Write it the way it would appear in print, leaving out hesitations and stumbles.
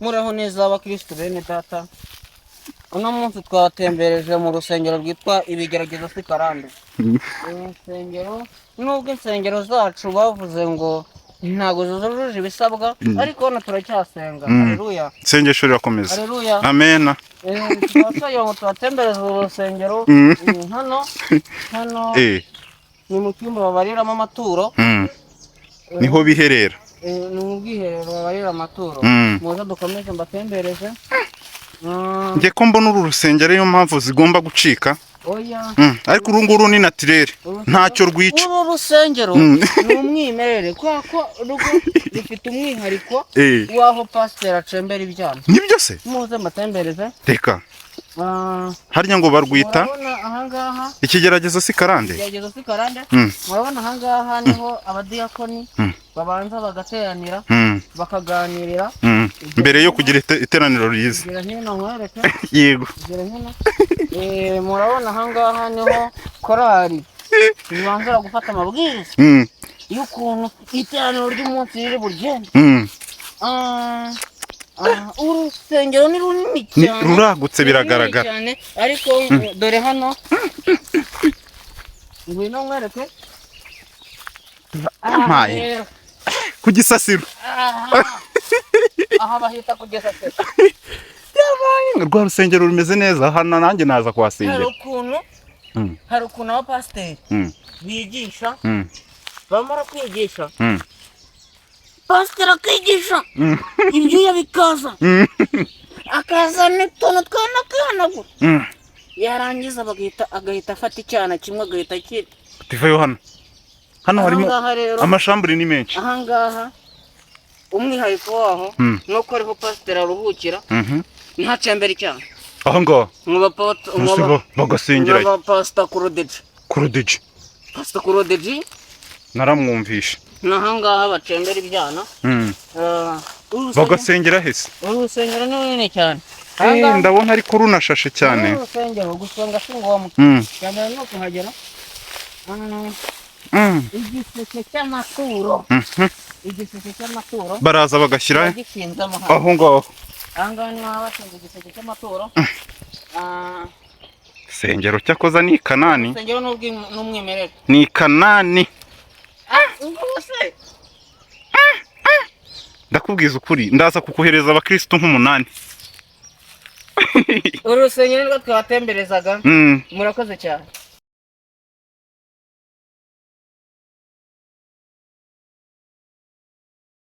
Muraho neza abakirisitu bene data. Uno munsi twatembereje mu rusengero rwitwa Ibigeragezo si Karande. Uru rusengero, nubwo insengero zacu bavuze ngo ntabwo zujuje ibisabwa, ariko hano turacyasenga. Haleluya. Isengesho rirakomeza. Haleluya. Amena. Tukaba twagira ngo tubatembereze uru rusengero. Hano ni mu cyumba babariramo amaturo. Niho biherera. Ni mu bwiherero babarira amaturo. Muze dukomeze mbatembereze. Njye ko mbona uru rusengero ariyo mpamvu zigomba gucika. Oya. Ariko uru nguru ni naturel, ntacyo rwica. Uru rusengero ni umwimerere kubera ko rwo rufite umwihariko w'aho pasiteri acembera ibyana. Nibyo se? Muze mbatembereze. Reka. Harya ngo barwita Murabona ahangaha? Ikigeragezo si karande. Ikigeragezo si karande. Murabona ahangaha niho abadiyakoni babanza bagateranira, bakaganirira. Mbere yo kugira iteraniro ryiza. Gira hino nkwereke. Yego. Gira hino. Murabona ahangaha niho korali zibanza gufata amabwiriza y'ukuntu iteraniro ry'umunsi riri bugende. Urusengero ni runini Ni cyane. ruragutse. Ni runini Biragaragara. cyane, ariko dore hano, ngwino nkwereke. Aha Yampaye. rero, Ku gisasiro. Aha bahita ku gisasiro. Rwa rusengero rumeze neza hano, nanjye naza Hari kuhasengera. ukuntu hari ukuntu abapasiteri bigisha, bamara kwigisha, pasiteri akigisha, ibyuya bikaza, akazana utuntu twana kwihanagura, yarangiza bagahita agahita afata icyana kimwe agahita Tuveyo hano. Hano harimo Ahangaha rero, amashambure ni menshi. ahangaha umwihariko waho nuko ariho pasiteri aruhukira, ntacembere icyana. Aho ngaho Ese bagasengera Nk'aba pasita Kurodeji. Kurodeji. Pasita Kurodeji. Naramwumvishe. Ni ahangaha bacembera ibyana. Bagasengera hese? Uru rusengero ni runini cyane. Ndabona ariko runashashe cyane. Uru rusengero gusenga si ngombwa. Icya mbere ni ukuhagera. Igiseke cy'amaturo. Igiseke cy'amaturo Baraza bagashyira gishinzemo hano. Aho ngaho. Ahangaha niho haba hashinze igiseke cy'amaturo. Sengero cyakoza ni Kanani. Urusengero ni umwimerere. Ni Kanani. Ubwo se Ndakubwiza ukuri, ndaza kukohereza abakristo nk'umunani. Uru rusengero nirwo twatemberezaga. Murakoze cyane.